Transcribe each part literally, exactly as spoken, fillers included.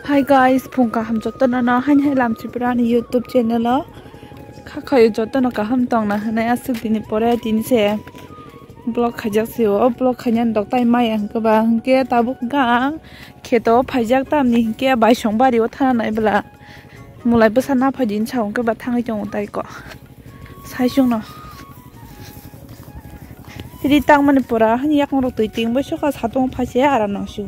Hi guys, phung kaham jotono no haini hai Lamchipra ni YouTube channel o. Kha khayo jotono kaham tongna hinwi aswk dini pore tini se vlog khaijak se o. Vlog khainani doktai maya hwnkhe ba hwnkhe tabuk hwnkhe ang kheto phaijak tamni hwnkhe baisong bari o thana nai bwla mulai bwsa naphai din sa hwnkhe ba thangwi tongo tai ko. Sai chwngno. Ri tangmani pura hani yakung rok twi ting bai soka satung phai se aram nang su.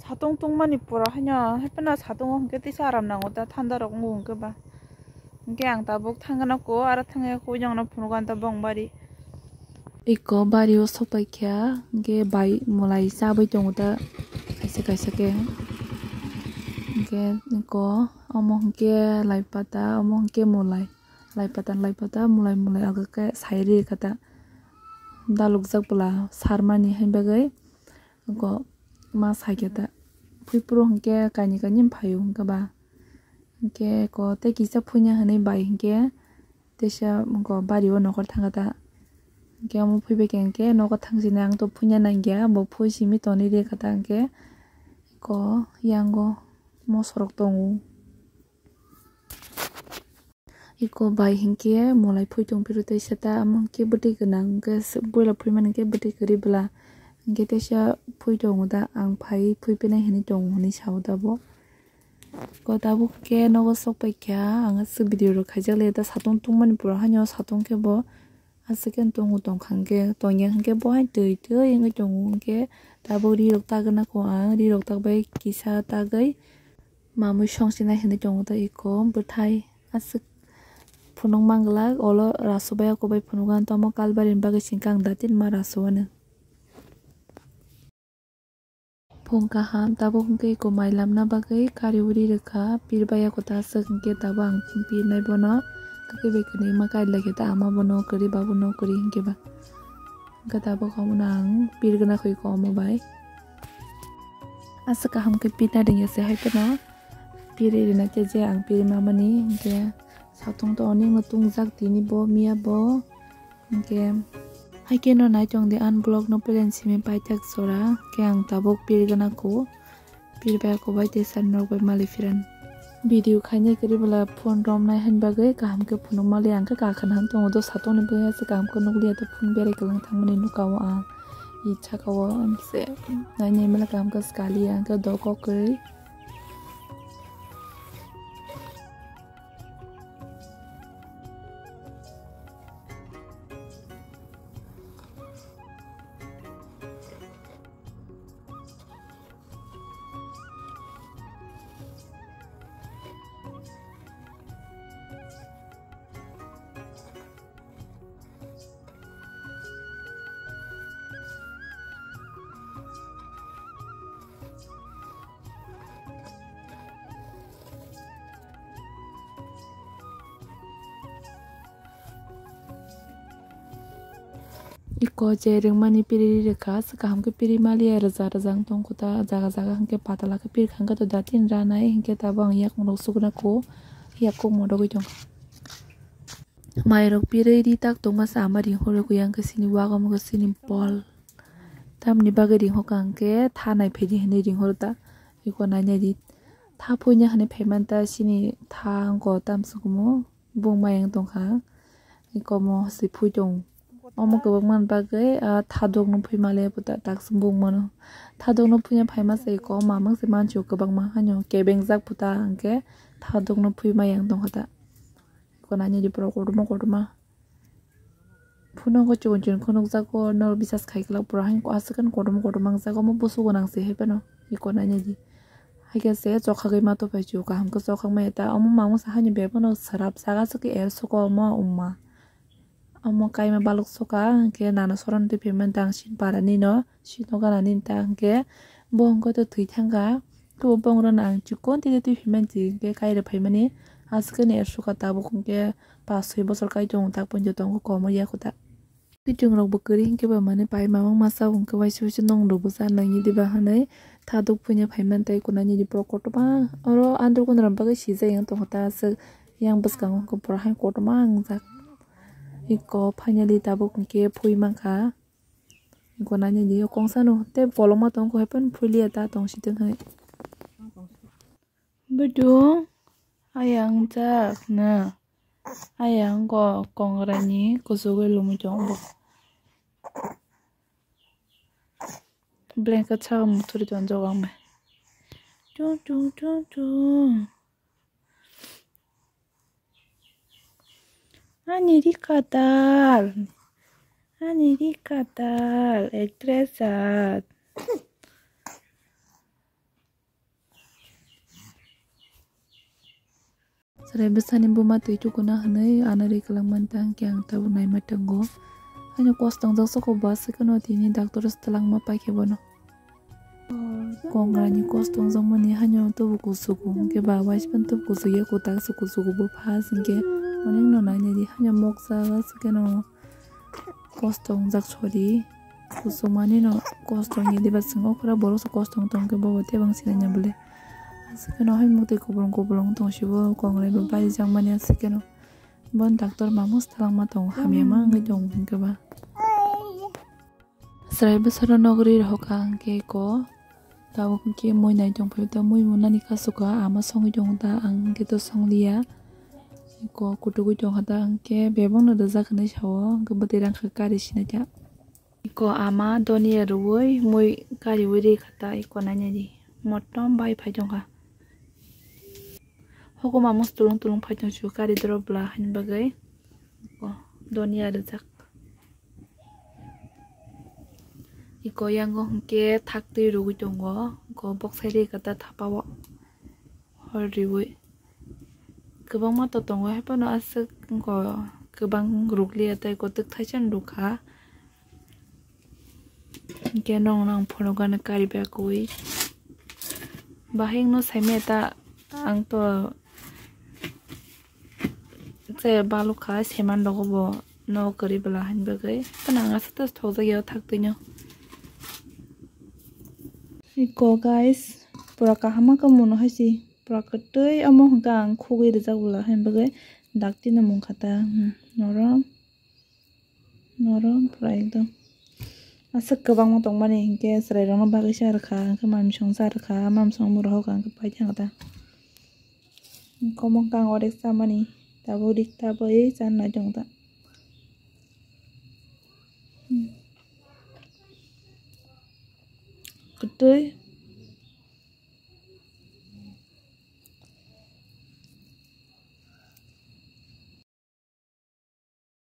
Satung tungmani pura hanya hepena satung hwnkhe tisa aram nango ta thanda rok wng hwnkhe ba. Hwnkhe ang tabuk thangna ko aro thangya ko jongno phunuk an ta bong bari. Iko bari o sok pai kha hwnkhe bai mulai chabwi tongo ta kaisa kaisa khe. Hwnkhe iko omo hwnkhe lai pata omo hwnkhe mulai. Lai pata lai pata mulai mulai age khe sai ri kha ta. Dalukjak bwla sarmani hai bagwi iko ma sai kha ta. Phui phuru hwnkhe kaini kaini phai o hwnkhe ba. Hwnkhe iko tei kisa phuina hinwi bai hwnkhe teisa iko bari o nokar thang kha ta. Hwnkhe omo phui bai khe hwnkhe nogo thang sini ang to phuina nang ya bo phui simi tonwi ri kha ta hwnkhe iko yango moso rok tongo. Iko bai hinkhe mulai phui tong phiro teisa ta, amo hinkhe bwtwi gwnang hinkhe boila phui mani hinkhe bwtwi kwrwi bwla hinkhe teisa phui tongo ta, ang phai phui pinai hinwi tongo hinwi sao ta bo. Iko tabuk khe nogo sok pai kha, ang aswk video rok khaijak le ta, satung tungmani pura haino satung khe bo aswk khe tongo tongkha hinkhe tongya hinkhe bo hai twi twi wngwi tongo hinkhe tabuk ri rok tagna kho ang, ri rok tak bai kisa tagwi. Mamui song sinai hinwi tongo ta iko bwthai aswk phunuk manglak olo rasu bai ako bai phunuk ang tamo kalbari ni bagwi singkang datin ma rasu ano. Phung kaham tabuk hwnkhe iko mai lamna bagwi kari uri rwkha pir bai ako ta aswk hwnkhe tabuk ang chini pirnai bono kwkwi bai kwrwi ma kari lai khe ta ama bono kwrwi ba bono kwrwi hinkhe ba. Hwnkhe tabuk omono ang pirgwna khuiko omo bai. Aswk kaham khe pirna ringya se hai phano piri rina khe je ang piri mamani hwnkhe satung to onek no tungjak tini bo miya bo hwnkhe hai khe no nai tong di unblock no pelen simi paithak jora hwnkhe ang tabuk pirgwna kho. Pir bai ako bai tei sari norok bai mali phiran. Video khainai kwrwi bwla phone romnai hani bagwi kaham khe phunuk mali ang khe kakhwna han tongo do satongni bagwi aswk kaham khe nukliya tei phone berai kwlwng thangmani nukha o ang. I saka o ang se nainai mela kaham khe swkaliya ang khe dokok kwrwi. Iko je rwngmani piri ri rwkha, aswk kaham khe piri maliya rwja rwja wng tong kho ta, jaga jaga hwnkhe patala khe piri kha wngkha to datin ranai hwnkhe tabuk ang yakung rok sukna kho, yakung modogwi tong kha. Mai rok piri ri tak tongma se ama ringhoro kho yang khe sini wago mo khe sini bol. Tamni bagwi ringhokha hwnkhe tha nai phaidi hinwi ringhoro ta, iko nainai di. Tha phuina hinwi phaimanta sini tha wngkha tamsukhumu. Bung mayang tongkha, komo se phui tong. Omo kwbangma ni bagwi, ah, thadok no phui male puta taksa bung mano. Thadok no phuina phaima se ko mamang se mancho kwbangma hano kebengjak puta hwnkhe thadok no phui mayang tongkha ta. Ko nani di pura kotorma kotorma. Phunukgo chukon chukon khunukjago, norok bisas khai glak pura hai aswk kotorma kotorma wngjago, omo busu gwnang se hai phano iko nainai di. Hai khe se chokha gwi ma tongpai chu, kaham khe chokha maya ta, omo mamung sa haino bebak no srapjak, aswk khe er suko omo wngma. Omo kaima balok soka, hwnkhe nana soron twi phaimani ta ang sini para nini no, sini no gana nini ta hwnkhe bo hwnkhe to thwi thangkha. Kebo bongorok no ang chikon twi twi phaimani twi hwnkhe kairwi phaimani, aswk khe ni er suka tabuk hwnkhe pash soi bosor kai tongo, tak poito tongo komo yaku ta. Kiching rok bo kwrwi hwnkhe ba mane pai mamang masa hwnkhe waisa waisa nong rok bo cha nangya diba hwnwi thaduk phuina phaimani tei kunani di borok kotorma oro androgo norok bagwi sijak yang tongkha ta aswk yang bwskango hwnkhe borok hai kotorma wngjak. Eko finally tabuk hwnkhe phui mankha. Gona ni dio kongsa no te bolongma tong khe pen phulia ta tong si tong hai. Budung ayang jak na ayang go kongra ni kuchugwi lumui tong bo. Blanket saka muthuri tong jok ang bai. Tung tung tung tung. Ani rika dal. Ani rika dal. Actress at. Chwrai bwsani buma twi tukuna hwnwi ano ri kwlangmani ta hwnkhe ang tabuk naima tongo. Haino kos tongjak soko bo aswk kheno tini doctor o se twlangma paikhe bono. Kongra ni kos tongjakmani haino tubu kuchugo hwnkhe ba waispan tubu kuchugya kwtak se kuchugo bo phas hwnkhe onek no nainani haino moksa aswk kheno. Kos tongjak sori. Kusumani no kos tongya diba chwng okra borok se kos tong tong khe bobo tebang sinanya bole. Aswk kheno hai mukti kuplung kuplung tong sibo kongrai bo bari jakmani aswk kheno. Bon doctor mamo se twlangma tongo hamya ma wngwi tongo hwnkhe ba. Chwrai bwsaro nogri rohorkha hwnkhe ko. Tabuk hwnkhe mui nai tongphai ta mui munani kasukha ama songwi tongo ta ang hwnkhe to songliya. Ko kutugwi tongkha ta hwnkhe bebakno rijak hinwi sao hwnkhe bwtwi rangkha kari sinai ta. Iko ama donia rwui mui kariui rikha ta iko nainani motom bai phai tongkha. Hokoma mos tulung tulung phai tong su kari drop bla haini bagwi. Iko donia rijak. Iko yango hwnkhe thaktwi rwgwi tongo. Iko boksai rikha ta thapao hor riui. Kwbangma to tongo, haiphano aswk wngkha kwbang rwkliya tei iko twk thaisa rwkha. Hwnkhe nokno ang phunukgano kari bagwi. Bahai wngno saimanya ta ang to se balukha seman rogo bo no kwrwi bwla haini bagwi. Phano ang aswk thokjakya o thaktwino. Iko guys, pura kaham khe mano hai se. Pura kwtwi omo hwnkhe ang khugwi rijak bwla haini bagwi dakti no mungkha ta, hmm, norom, norom pura ekdom. Aswk kwbangma tongmani hinkhe chwrairokno bagwi cha rwkha, hinkhe mamsong cha rwkha, mamsong mura hokha hinkhe paithakgwi ta. Hinkhe omo hwnkhe ang orek chamani, tabuk rik tabwi chanai tongo ta. Hmm. Kwtwi